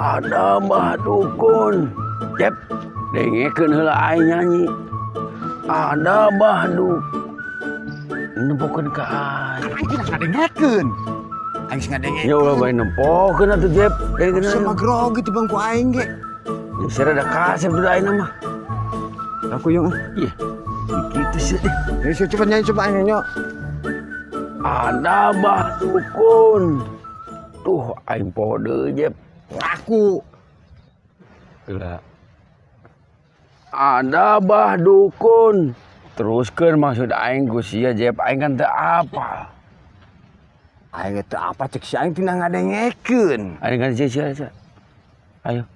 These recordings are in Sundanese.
Ada Mbah Dukun. Jep, dengekeun heula aing nyanyi. Ada Mbah Dukun. Nempokeun ka aing. Aing tidak ngadengekeun. Aing sing ngadengekeun. Ya ulah bae nempokeun atuh, Jep. Dengekeun Sama heula. grogi tuh bangku aing ge. Ya sia rada kasep tuh aing mah. Aku yung. Iya. Gitu sih. Ya coba nyanyi, coba aing nyanyi. Ada Mbah Dukun. Tuh aing poho deui, Jep. Laku. Heula. Ada Mbah Dukun. Teruskeun maksud aing ku sia, Jep, aing kan teu apal. Aing teu apa cek si aing tina ngadengekeun. Aing kan sia sia sia. Ayo.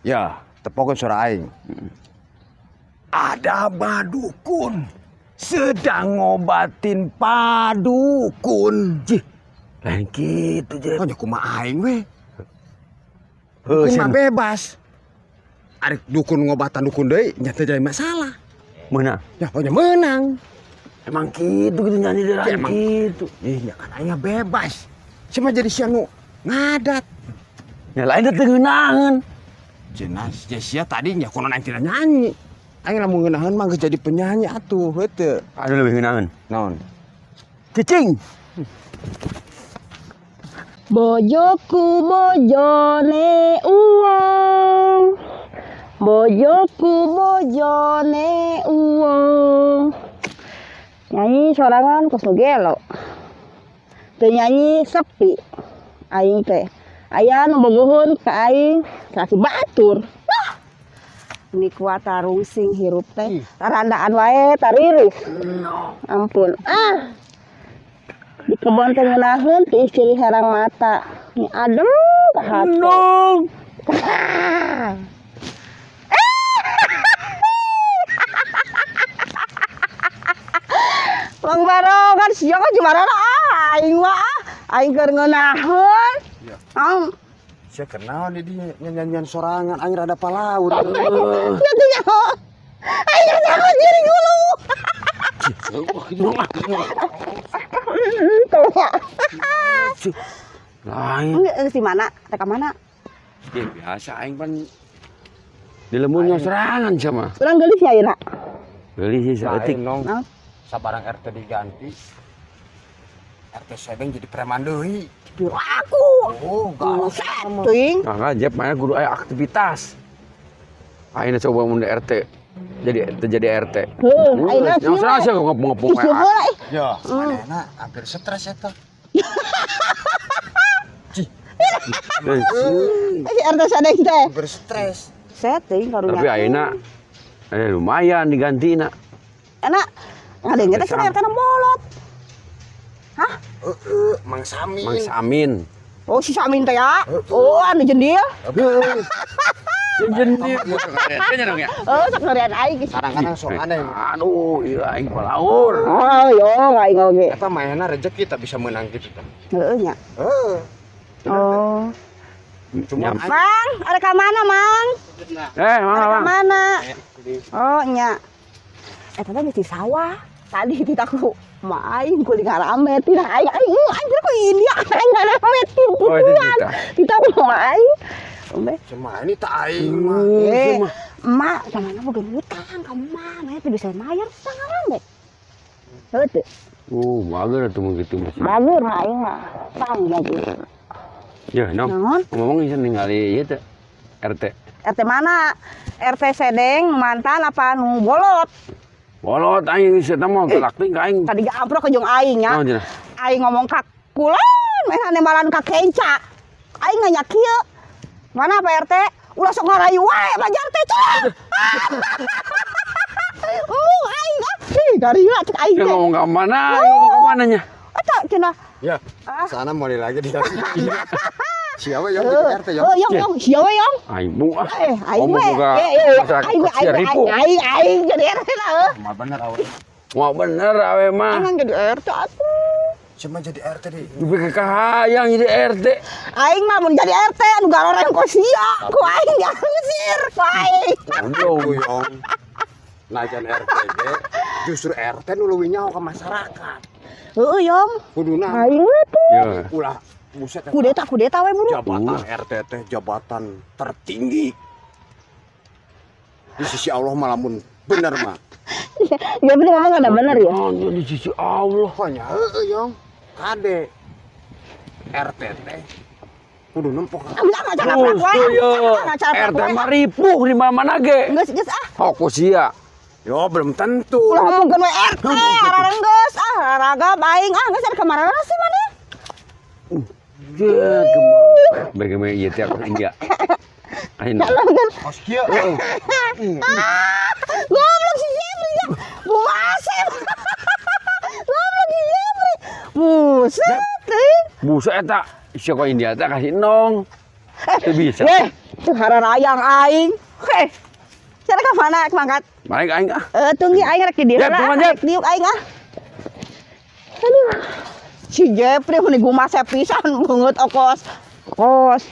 Ya, tepokeun suara aing. Ada Mbah Dukun sedang ngobatin padukun. Cih. Lain kitu, Jep. Oh, nya kumaha aing we. Heuh, Dukun mah sia. Bebas. Arek dukun ngobatan dukun deui nya teu jadi masalah. Meunang. Ya, oh nya menang. Emang kitu gitu nyanyi deui Ya, lain emang. Kitu. Ih, nya kan aing bebas. Cuma jadi sia nu ngadat. Nya lain teh teu ngeunaheun. Cenah sia tadi nya kunaon aing tidak nyanyi. Aing lamun ngeunaheun mah geus jadi penyanyi atuh, heuh. Anu leuwih ngeunaheun. Naon? Cicing. Bojoku bojone uwong. Bojoku bojone uwong. Nyanyi sorangan kos nu gelo. Teu nyanyi sepi. Aing teh. Aya nu bogoheun ka aing salaki batur. Wah. Ini kuat tarungsing hirup teh. Tarandaan wae tariris. Ampun. Ah. Di kebon teh ngeunaheun ti istri herang mata. Ini adem ka hate. Nong. Mang Barongan sia kan jumarana ah aing mah ah aing keur ngeunaheun. Ya. Am. Sia kenaon di dieu nyanyian sorangan aing rada palaur. Sia teh nyaho. Aing nyaho jiri gulu. Tuh ya. Lain. Geus di mana? Rek ka mana? Ya, biasa aing pan di lemburnya serangan sama. Urang geulis nya ayeuna. Geulis sih saeutik. Lain, Nong. Naon? Sabarang RT diganti. RT Sedeng jadi preman deui. Biru aku. Oh, galak. Teuing. Nah, kan Jep mana kudu aya aktivitas. Ayeuna coba mun di RT. Jadi jadi RT. Heuh, ayeuna Yang kieu. serang sih ngepung-ngepung. Kieu heula ih. Ya, manehna hampir stres eta. Si RT Sadeng teh. Hampir stres. Setting karunya. Tapi ayeuna lumayan digantina. Enak. Ngadenge teh cenah RT na bolot. Hah? Heeh, Mang Samin. Mang Samin. Oh, si Samin teh ya. Oh, anu jendil. Jendil. Kayaknya dong ya. Oh, sok ngerian aing geus. Kadang-kadang sok aneh. Aduh, iya aing palaur. Oh, yo aing oge. Eta mainna rezeki tak bisa menang gitu tah. Heeh nya. Heeh. Oh. Cuma Mang, ada ka mana, Mang? Mana, Ada ka Bang? mana? Oh, nya. Eta teh geus di sawah. Tadi titaku ma aing kuling ngarame tina aing aing aing ku ini aing ngarame Oh, itu tituan. tita. Titaku ma aing. Ombe. Cuma ini tak aing mah. Eh, emak sama mana boga hutang ka emak, mah teu bisa mayar sangarame. Heuh teu. Bager atuh mah kitu mah. Bagus mah aing mah. Pang bagus. Ya, Nong. Naon? Ngomong bisa ningali ieu teh RT. RT mana? RT Sedeng mantan apa nu bolot? Bolot aing geus eta mah telak teuing ka aing. Tadi ge amprok ke jeung aing nya. Naon cenah? Aing ngomong ka kulon, meh nembalan ka kenca. Aing nanya kieu. Mana Pak RT? Ulah sok ngarayu wae bajar teh cenah. Embung aing ah. Ih, dari cek aing Dia teh. ngomong ka mana? Ngomong ka mana nya? Eta cenah. Ya, Ah. sana mau lagi dikasih. Siapa yang di RT ya? Oh, yong yong, sia we yong. Aing bu ah. Eh, aing Ngomong we. boga Eh, eh, masyarakat aing we, aing we, ripu. aing aing jadi RT lah heuh. Mah bener awe. Wah bener awe mah. Aing jadi RT atuh. Cuma jadi RT di. Dupi kahayang jadi RT. Aing mah mun jadi RT anu garoreng ku sia, ku aing diusir, ku aing. Goblok. Tuyong. Najan RT ge, justru RT nu leuwih nyaho ka masyarakat. Heueuh, Yong. Kuduna Aing we tuh. Ya. ulah Buset. Kudeta kudeta we buru. Jabatan RT teh jabatan tertinggi di sisi Allah mah, lamun bener mah. Ya bener, ngomong ada bener ya. Oh, di sisi Allah. Pokoknya heeh, Yong. Kade RT teh kudu nempok. Ah, bisa ngacara Terus wae. tuh yo. Ngacara RT mah ripuh di mana-mana ge. Geus geus ah. Fokus sia. Yo, belum tentu. Ulah ngomongkeun we RT, ararenggeus ah, raragap aing ah, geus ada kemana sih mana? Ya, kemana? Bagaimana ieu teh aku India. Ayo. Jalan kan. Kos kieu. Ah, goblok si Jepri ya. Buasep. Goblok si Jepri. Buset euy. Buset eta. Sia kok India teh kasih nong. Teu bisa. Eh, tuh hararayang aing. Heh. Cara ka mana mangkat? Balik aing ah. Eh, tunggu aing rek di dieu Jep, lah. tunggu, Jep. Rek diuk aing ah. Aduh. Si Jepri meni gumasep pisan beungeut okos. Kos.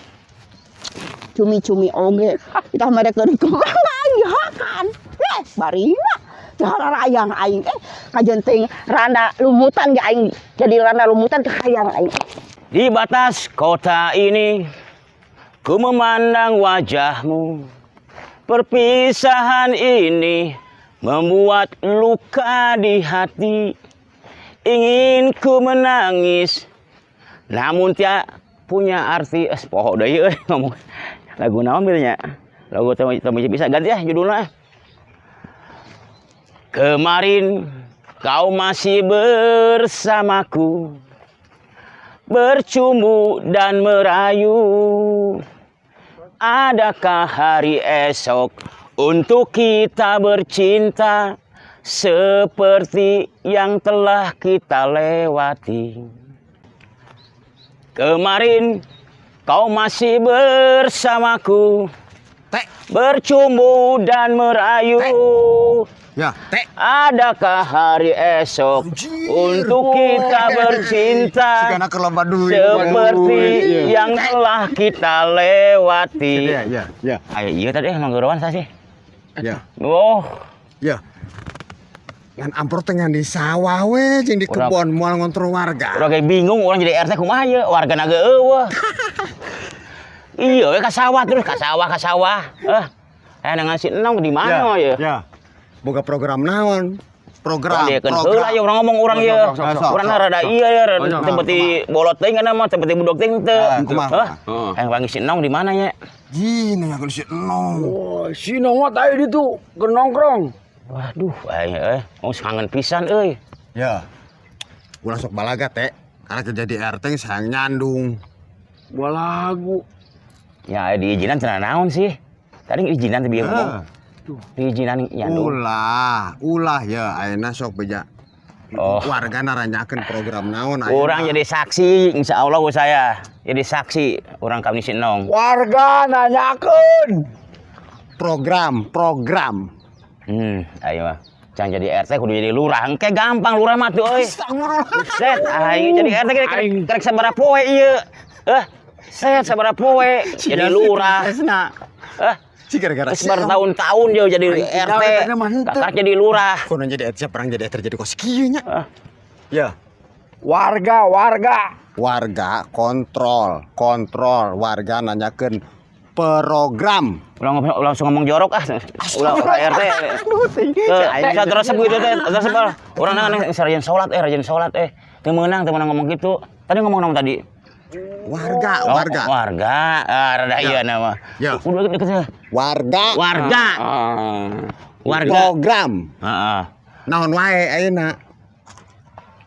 Cumi-cumi oge. Kita mereka di kemana aing dihakan. Eh, barina. Hararayang aing eh kajenting randa lumutan ge aing jadi randa lumutan kahayang aing. Di batas kota ini, ku memandang wajahmu. Perpisahan ini membuat luka di hati. Ingin ku menangis, namun tiada punya arti. Eh, poho deui euy ngomong. Lagu naon nya? Lagu teu bisa ganti ya judulnya. Kemarin kau masih bersamaku, bercumbu dan merayu. Adakah hari esok untuk kita bercinta seperti yang telah kita lewati? Kemarin kau masih bersamaku, Teh. bercumbu dan merayu. Ya, teh. Adakah hari esok Anjir. untuk kita bercinta Sigana keur loba duit. seperti Iya. yang telah kita lewati? Iya, iya, iya. Ayo, iya tadi emang gerowan saya sih. Ya, Oh, ya. Ngan ampro teh ngan di sawah we jeung di Urang- kebon, moal ngontrol warga. Urang kayak bingung urang jadi RT kumaha ye, warga naga eueuh. Iya, we ka sawah terus ka sawah ka sawah. Eh, dengan si Enong di mana ya? Ya. Boga program naon? Program, Dia kan program. heula ye urang ngomong urang ye. Sok, sok, sok, Urang sok, rada sok. iya ya, Oh, sok, seperti bolot teuing kan mah, seperti budok teuing teu. Ah, kumaha? Hah? Heeh. Yang panggil si Enong di mana ya? Ji, nanyakeun si Enong. Oh, si Nong mah tadi ditu keur nongkrong. Waduh, aing euy, oh kangen pisan euy. Ya. Ulah sok balaga teh. Karena jadi RT sayang nyandung. Gua lagu. Ya diizinan cenah naon sih? Tadi izinan teh bieu ngomong. Heeh. Diizinan nyandung. Ulah, ulah ya ayeuna sok beja. Oh. Warga naranyakeun program naon ayeuna. Urang jadi saksi, insya Allah saya jadi saksi urang kami si Nong. Warga nanyakeun. Program, program. Ayo mah. Jangan jadi RT kudu jadi lurah. Engke gampang lurah mah tuh euy. Set, aing jadi RT kerek Aing. kerek sabaraha poe ieu. Eh, set sabaraha poe jadi lurah. Eh, Si gara-gara terus bertahun-tahun dia jadi Aing RT. tinggal, mah henteu. Kakak jadi lurah. Kono jadi RT, perang jadi RT jadi kos kieu nya. Ah. Ya. Warga, warga. Warga kontrol, kontrol warga nanyakeun program. Ulah ngomong, langsung ngomong jorok ah. Ulah ulah RT. Saya terus gitu teh, terus urang nang rajin salat eh, rajin salat eh. Teu meunang, teu meunang ngomong gitu. Tadi ngomong naon tadi? Warga, Oh, warga. Warga. Ah, rada iya nama. Ya. Udah deket ya. Warga Warga. Ah. Warga. program. Heeh. Naon wae ayeuna?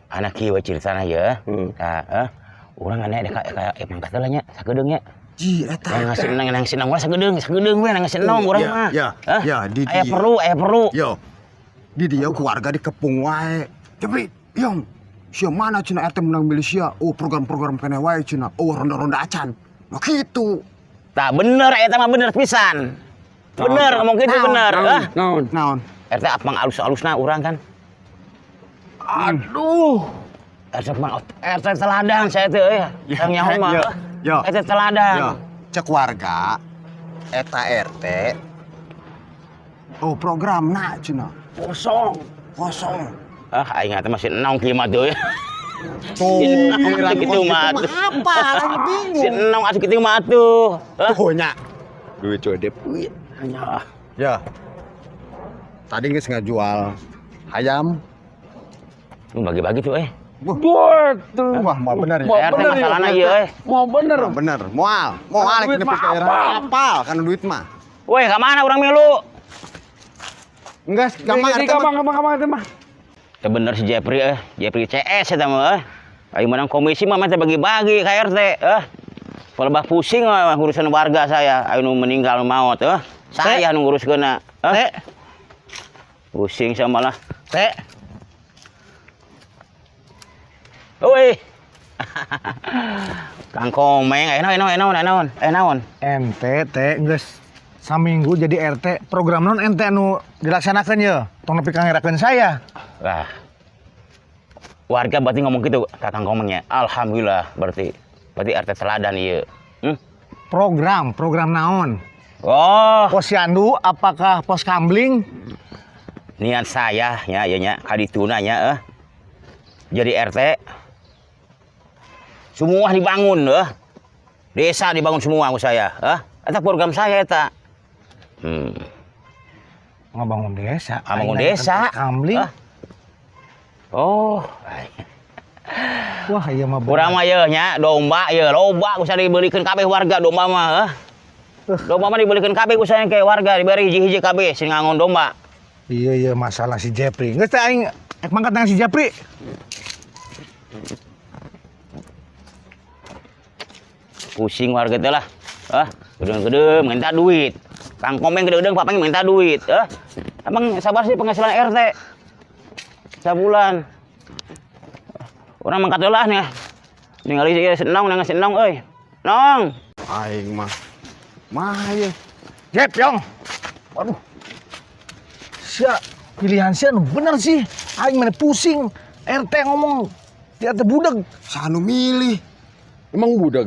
Anak kieu we ceritana ya. Hmm. Nah, eh urang aneh ada kayak kayak mangkat heula nya, sakedeung nya. Ji eta. Yang ngasih nang nang nong sakedeung, sakedeung we nang ngasih nong urang Ya, mah. ya, Hah? ya, di Aya dieu. perlu, aya perlu. Yo. Di dieu ku warga dikepung wae. Tapi, Yong, sia mana cenah RT menang milih sia? Oh, program-program keneh wae cenah. Oh, ronda-ronda acan. Nah gitu. Tah bener eta mah bener pisan. Bener ngomong gitu bener. Ah, Naon? Naon? RT apang alus-alusna urang kan. Aduh. RT mah RT teladan saya teh euy. Yang nyaho mah. Ya, ya. RT teladan. Ya, cek warga eta RT. Oh, program na cenah. Kosong. Kosong. Ah, aing teh masih nong kieu mah teh. Tuh, giliran Gitu mah. Apa? Lagi bingung. Si Enong asup kitu mah atuh. Tuh nya. Duit coy, Dep. Duit. Hanya. Ya. Tadi geus ngajual ayam. Bagi-bagi tuh eh. Duit tuh. Wah, mau bener ya. Mau RT bener masalahna ya. ieu eh. Mau bener. Mau bener. Moal, moal Duit nepi mah ka era. apal. Apal kana duit mah. Woi, ka mana urang milu? Enggak, gampang Jadi RT mah. gampang gampang gampang itu mah. Teu bener si Jepri eh, Jepri CS eta mah eh. Ayo menang komisi mah teh bagi-bagi ka RT eh. Palebah pusing mah urusan warga saya, ayo nu meninggal nu maot eh. Saya nu nguruskeunna. Eh. Pusing sama lah. Teh, Woi. Kang Komeng, eh naon naon naon naon, eh naon. ente teh geus saminggu jadi RT, program non ente anu dilaksanakan ya, tong nepi ka ngerakeun saya. Wah. Warga berarti ngomong gitu ka Kang Komengnya. Alhamdulillah berarti berarti RT teladan ieu. Hmm? Program, program naon? Oh, Posyandu apakah pos kamling? Niat saya nya ieu nya kadituna nya eh. Jadi RT semua dibangun eh. Desa dibangun semua ku saya, eh. Eta program saya eta. Ngabangun desa. Ngabangun Aing desa. nanyakeun pos kamling. Ah. Oh, Wah, iya mah bener. urang mah yeuh nya domba yeuh loba ku saya dibelikeun kabeh warga domba mah eh. Domba mah dibelikeun kabeh ku saya ke warga diberi hiji-hiji kabeh sing ngangon domba. Iya iya masalah si Jepri. Geus teh aing ek mangkat dengan si Jepri. Pusing warga teh lah. Ah, gedeng-gedeng minta duit. Kang Komeng gedeng-gedeng papanya minta duit. Ah, emang sabar sih penghasilan RT sabulan. Orang mangkat heula nih. Ningali si senong nang senong euy. Nong. Aing mah. Mah ieu. Jep, Yong. Waduh. Sia, pilihan sia nu bener sih. Aing mana pusing. RT ngomong di RT budeg. Saha nu milih? Emang budak.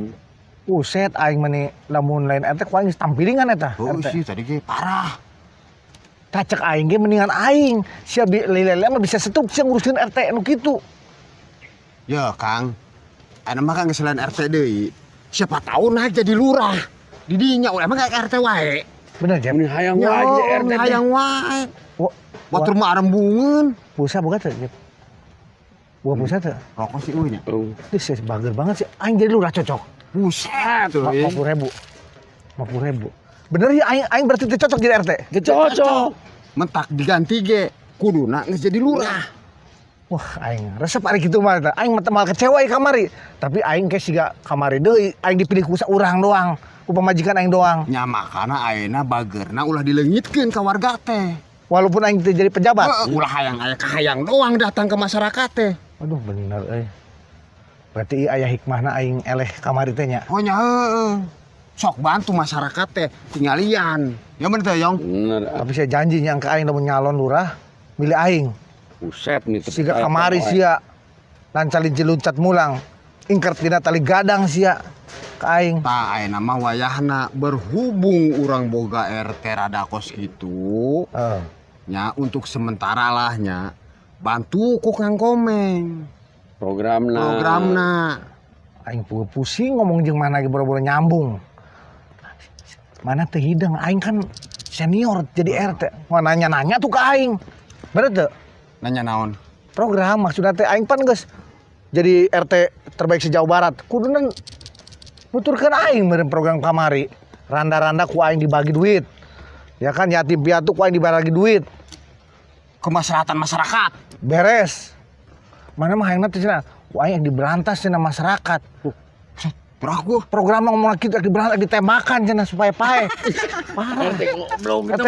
Buset aing mah lamun lain RT ku aing tampilingan eta. Oh RT. sih tadi ge parah. Tah cek aing ge mendingan aing. Sia lele mah bisa setruk sia ngurusin RT nu kitu. Ya, Kang. Anu mah kan geus lain RT deui. Siapa tahu naik jadi lurah. Di dinya ulah emang kayak RT wae. Bener Jep. Ini hayang Ya, wae jadi RT. teh. hayang wae. Wah, Batur mah arembungeun. pulsa boga teu Jep? Buah pulsa teu? Rokok sih euy nya. Oh. Ih, sia bager banget sih. Aing jadi lurah cocok. Buset tuh. 50.000. 50.000. Bener ya aing aing berarti teu cocok jadi RT. Teu cocok. Mentak diganti ge kuduna geus jadi lurah. Wah, aing resep ari kitu mah eta. Aing mah teu moal kecewa ieu kamari. Tapi aing ke siga kamari deui, aing dipilih ku saurang doang, ku pamajikan aing doang. Nya makana ayeuna bageurna ulah dileungitkeun ka warga teh. Walaupun aing teu jadi pejabat. Heeh, ulah hayang aya kahayang doang datang ke masyarakat teh. Aduh bener euy. Berarti ieu aya hikmahna aing eleh kamari teh nya. Oh nya heeh. Sok bantu masyarakat teh tinggalian. Ya bener teh, Yong. Bener. Tapi saya janji nyang ka aing lamun nyalon lurah milih aing. Buset nih. Siga kamari sia. Lancalinci luncat mulang. Ingkert dina tali gadang sia ka aing. Tah ayeuna mah wayahna berhubung urang boga RT rada kos kitu. Heeh. Nya untuk sementara lah nya bantu ku Kang Komeng. Programna. Programna. Aing pusing ngomong jeung mana ge boro-boro nyambung. Mana teu hideng aing kan senior jadi RT. Mau nanya-nanya tuh ke aing. Bener teu? Nanya naon? Program maksudna teh aing pan geus jadi RT terbaik se-Jawa Barat. Kuduna nuturkeun aing meureun program kamari. Randa-randa ku aing dibagi duit. Ya kan yatim piatu ku aing dibagi duit. Kemaslahatan masyarakat. Beres. Mana mah hayangna teh cenah, ku aing diberantas cenah masyarakat. Berah gua. Program ngomong lagi diberantas ditembakan cenah supaya pae. Parah. RT goblok gitu. RT,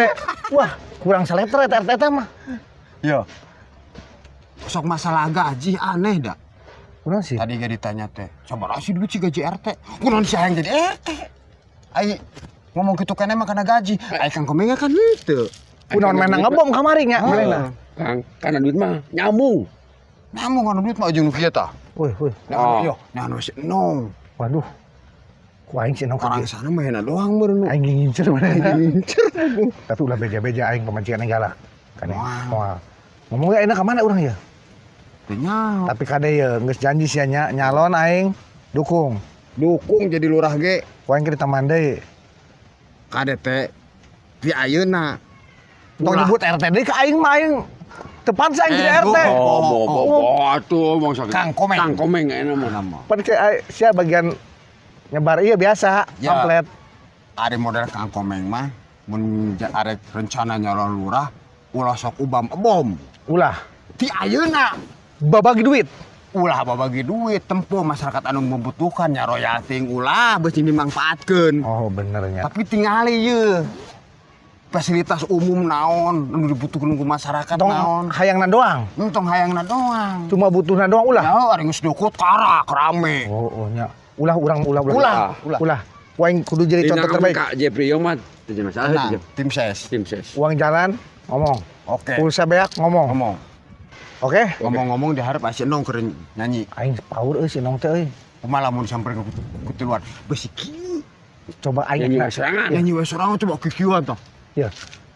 wah kurang seleter eta RT eta mah. Ya. Sok masalah gaji aneh dah. Kunaon sih? Tadi gak ditanya teh, sabaraha sih duit si gaji RT? Kunaon si hayang jadi RT? Ai ngomong kitu keneh mah kana gaji. Ai Kang Komeng kan henteu. Kunaon menang ngebom kamari nya manehna. Kang, karena duit mah nyambung. Namun kana duit mah jeung nu kieu tah. Woi, woi. Nah, yo, nah nu si Nong. Waduh. Ku aing sih nong Orang sana mah hena doang meureun nu. Aing ngincer manehna. Ngincer. Tapi ulah beja-beja aing pamajikan aing galak. Kan Moal. moal. Ngomongnya enak ka mana urang ya? Teu nyaho. Tapi kade ye geus janji sia nya nyalon aing dukung. Dukung jadi lurah ge. Ku aing ke ditaman deui. Kade teh di ayeuna. Tong nyebut RT deui ka aing mah aing teu pantes aing jadi RT. Oh, atuh mangsa. Kang Komeng. Kang Komeng enak mah. Pan ke sia bagian nyebar iya biasa ya, pamflet. Ari model Kang Komeng mah mun arek rencana nyalon lurah ulah sok ubam bom. Ulah. Ti ayeuna babagi duit. Ulah babagi duit tempo masyarakat anu membutuhkan nya royalti ulah beusi dimangfaatkeun. Oh bener nya. Tapi tingali ye fasilitas umum naon anu dibutuhkeun ku masyarakat tong naon. Hayangna doang. Entong hayangna doang. Cuma butuhna doang ulah. Ya ari geus dukut karak rame. Oh, oh nya. Ulah urang ulah ulah. Ulah. Ulah. Ku aing kudu jadi contoh terbaik. Kak Jepri mah teu masalah. Nah, tim ses. Tim ses. Uang jalan ngomong. Oke. Pulsa beak ngomong. Ngomong. Oke. Ngomong-ngomong diharap si Nong keur nyanyi. Aing power euy si Nong teh euy. Kumaha lamun samperin ke tiluan. Beusi kieu. Coba aing nyanyi sorangan. Nyanyi we sorangan coba kikieuan tah. Ya.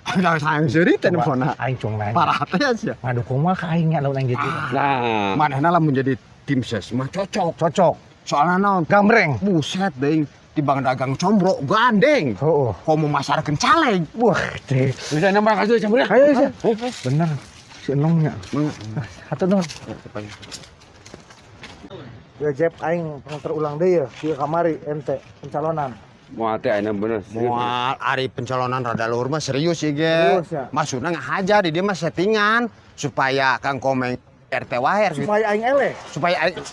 Aing sayang seuri teh nelponna. Aing cung nanya. Parah teh sia. Ngadukung mah ka aing nya lamun aing jadi. Nah, manehna lamun jadi tim ses mah cocok. Cocok. Soalna naon? Gambreng. Buset deui. Tibang dagang combro gandeng. Heeh. Komo masarkeun caleg. Wah, teh. Bisa nambah kasus campur ya? Ayo, ayo. Bener. Si Enongnya. Hatur nuhun. Ya Jep aing pernah terulang deui ya, si kamari ente pencalonan. Moal teh ayeuna bener. Moal ari pencalonan rada luhur mah serius ieu ge. Maksudna ngahaja di dieu mah settingan supaya Kang Komeng RT wae supaya aing eleh.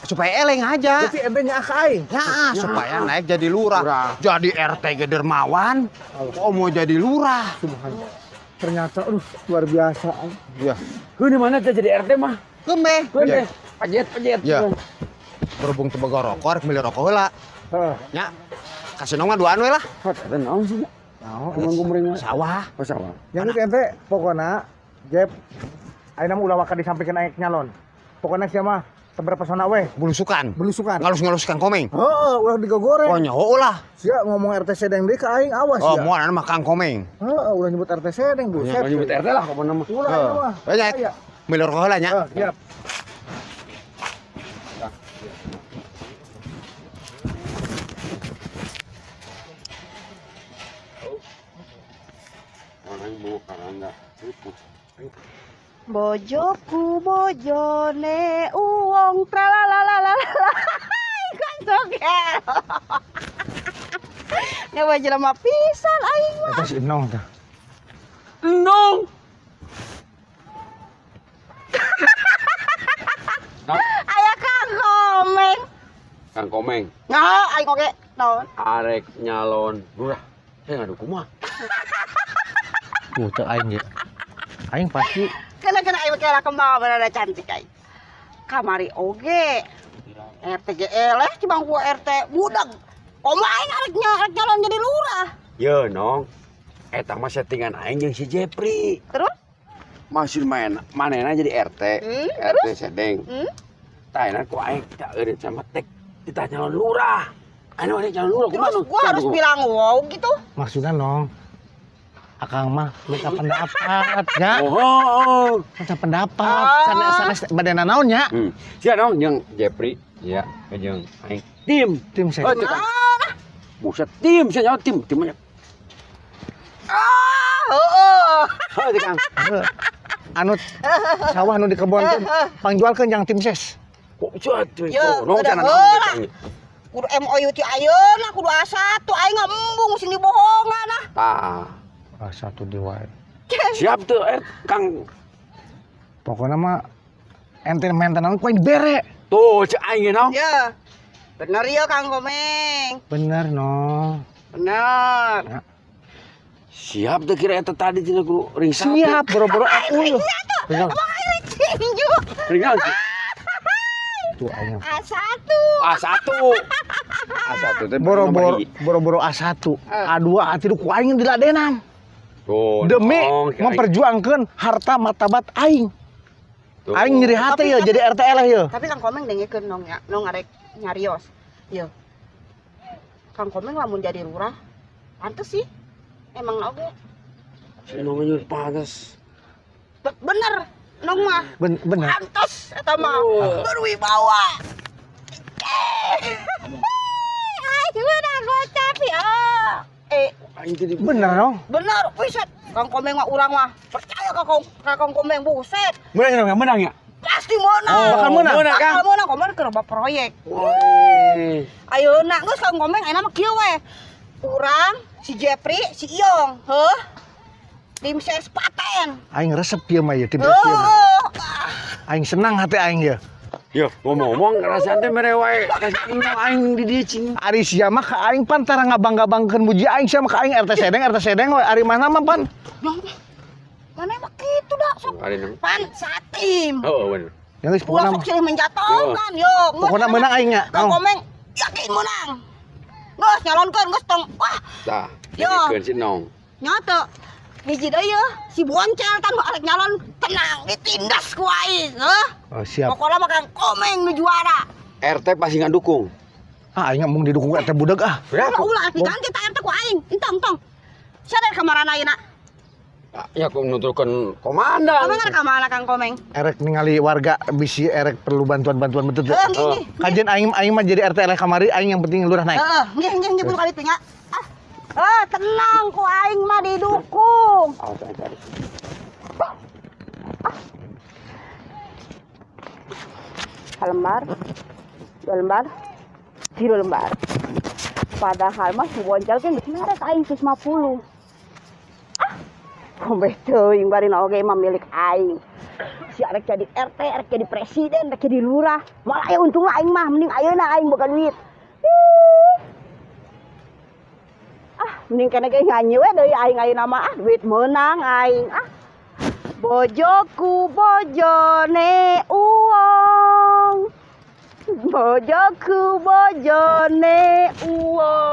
Supaya eleh ngahaja. Berarti ente nyaah ka aing. Nyaah supaya naik jadi lurah. Jadi RT ge dermawan. Oh mau jadi lurah. Subhanallah. Ternyata aduh luar biasa. Iya. Heuh di mana teh jadi RT mah? Kemeh. Kemeh. Pajet pajet. Ya. Berhubung teu boga rokok rek meuli rokok heula. Heeh. Nya. Kasih nong mah duaan we lah. Eta naon sih? Naon? Sawah. Oh sawah. Yang itu ente pokona Jep ayeuna mah ulah waka disampikeun aing nyalon. Pokona sia mah seberapa pesona we. Belusukan. Belusukan. Ngalus-ngalus Kang Komeng. Heeh, ulah digogoreng. Oh nya heuh lah. Sia ngomong RT Sedeng deui ka aing awas Oh, sia. moal mah Kang Komeng. Heeh, ulah nyebut RT Sedeng buset. Ulah nyebut RT lah pokona mah. Ulah ayeuna mah. Heeh. Meuli rokok heula nya. Heeh, siap. Orang bawa karangga. Bojoku bojone uwong tralalalala. Kan soger. Nyawa jelema pisan aing mah. Eta si Enong tah. Enong. Aya Kang Komeng. Kang Komeng. Nah, aing oge naon? Arek nyalon lurah. Saya ngadukung mah. Tuh aing ge. Aing pasti kena-kena aing kela kembang berada cantik aing. Kamari oge. RT ge eleh cibang ku RT budak. Komo aing arek nyalon jadi lurah. Ye nong. Eta mah settingan aing jeung si Jepri. Terus? Masih main manehna jadi RT. RT Sedeng. Tah enak ku aing tak eureut sama tek kita nyalon lurah. Anu arek nyalon lurah kumaha? Terus gua harus bilang wow gitu. Maksudnya nong. Akang mah minta pendapat ya. Oh. Minta pendapat. Sanes badena naon nya? Sia nong jeung Jepri ya jeung aing tim. Tim saya. Oh, buset tim sia nyawa tim tim banyak. Ah, heeh. Heuh teh Kang. Anu sawah nu di kebon teh pangjualkeun yang tim ses. Kok sia teh. Nong cenah naon. Kudu MOU ti ayeuna kudu A1 aing embung sing dibohongan ah. Tah. A1 di wae. Siap tuh Kang. Pokoknya mah ente maintenance ku aing bere. Tuh cek aing naon. Ya. Bener ya Kang Komeng. Bener no. Bener. Ya. Siap tuh kira eta tadi cenah kudu ring satu. Siap boro-boro aku. Ring tinju. Ring naon? Tuh aing. A1. A1. A1 teh boro-boro A1. A2 A3 ku aing diladenan. Tuh, demi nong, memperjuangkan harta martabat aing. Tuh. Aing nyeri hati ya jadi RT eleh ya. Tapi Kang Komeng dengekeun nong ya, nong arek nyarios. Ieu. Kang Komeng lamun jadi lurah, pantes sih. Emang oge. Si nong nyuruh pantes. Bener. Nong mah. Bener. Pantes eta mah berwibawa. Aing menang gocap ya. Aing jadi Bener dong. Bener, buset. Kang Komeng mah urang mah percaya ka Kang Komeng buset. Menang ya, menang ya. Pasti menang. Oh, bakal menang. Menang, Kang. Bakal menang, Komeng keur loba proyek. Woi. Ayeuna geus Kang Komeng ayeuna mah kieu we. Urang, si Jepri, si Iyong, heuh. Tim ses paten. Aing resep ieu mah ieu tim ses ieu mah. Heuh. Aing senang hati aing ieu. Yo, ngomong-ngomong rasaan teh mere wae kasih aing di dieu cing. Ari sia mah ka aing pan tara ngabangga-bangkeun muji aing sia mah ka aing RT Sedeng we ari mana mah pan. Mana emang kitu dah sok. Ari nang. Pan satim. Heeh, bener. Ya geus Ulah pokona sok silih menjatuhkan yo. Pokona menang aing nya. Kang Komeng yakin menang. Geus nyalonkeun geus tong. Wah, Tah, Yo. jadikeun si Nong. nyoto. Hiji deui yeuh, si Boncel tan arek nyalon tenang ditindas ku aing, heuh. Oh, siap. Pokona mah Kang Komeng nu juara. RT pasti ngadukung. Ah aing mung didukung RT budeg ah. Berapa? Ulah ulah diganti tah RT ku aing. Entong tong. Sadar kamarana ayeuna? Ya aku menuturkan komandan. Komeng arek ka mana Kang Komeng? Erek ningali warga bisi erek perlu bantuan-bantuan betul tuh. Heuh, nggih, nggih. Kajian aing aing mah jadi RT eleh kamari aing yang penting lurah naik. Heeh, nggih nggih nggih kudu kali nya. Ah, tenang ku aing mah didukung. Awas, aing tarik. Lembar, 2 lembar, 3 lembar. Padahal mah si Boncel kan geus merek aing 150. Ah, kombe teuing bari oge mah milik aing. Si arek jadi RT, arek jadi presiden, arek jadi lurah. Malah aya untungna aing mah, mending ayeuna aing boga duit. Ah, mending kene ge nyanyi we deui aing ayeuna mah, ah duit meunang aing. Ah. Bojoku bojone uang. Bojoku bojone uang.